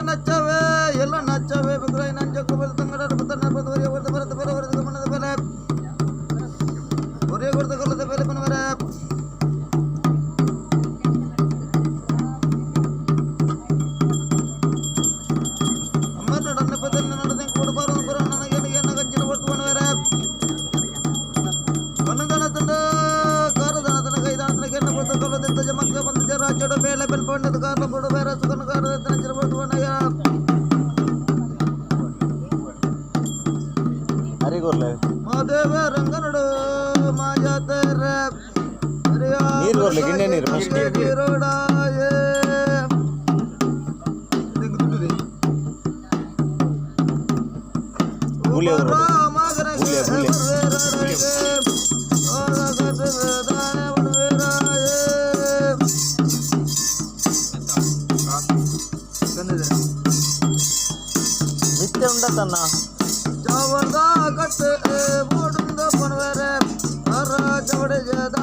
ನಚ್ಚವೆ ಎಲ್ಲ ನಚ್ಚವೆ ಬಿಗ್ರೈ ನಂಜಕ್ಕು ಬಲ ತಂಗಡ ಬತ್ತನ ಬದವರಿಯ ವರ್ದ ಬರತ ಬರ ವರ್ದ ಮನದ ಬಲ ಒರೇ ಕೊರ್ದ ಕೊಲ್ಲದ ಬೆಲೆ ಮನವರ. ಅಮ್ಮ ನಡನ್ನ ಪದನ್ನ ನಡೆದ ಕೊಡಬಾರದು ಬರ ನನಗೆ ಗಂಜಿನ ಹೊತ್ತು ಮನವರ ಕಣ್ಣದನ ತಂಡ ಕಾರದನ ತನ ಕೈದಾನ ಕೆನ್ನ ಕೊಡ್ತ ಕೊಲ್ಲದೆತ್ತ ಜಮಕ್ಕ ಬಂದ ಜರ ಚಡ ಬೇಳೆ ಬೆಲ್ ಪಣ್ಣದ ಕಾರ್ಲ ಕೊಡು ಬೇರೆ ಸುಗನ ಕಾರದ ಚಿರ ಹೊತ್ತು ಮನಯ. ಅರಿಗೊರ್ಲೆ. ಮಾದೇವ ರಂಗನಡು ಮಾಜಾತರ. ನೀರು ಕೊರ್ಲೆ, ಗಿಣ್ಣೆ ನೀರು first. ನೀರೋಡಾಯೇ ಬೂಲಿ ಅವ್ರು. ಬೂಲಿ, ಬೂಲಿ. ಮಿತ್ತೆ ಉಂಡತನ್ನ. ಜವರ್ದ ಕಟ್ಟು ಮೋಡುಂದ ಪಣವೆರೆ ಅರ ಜವಡೆ ಜದಾನ.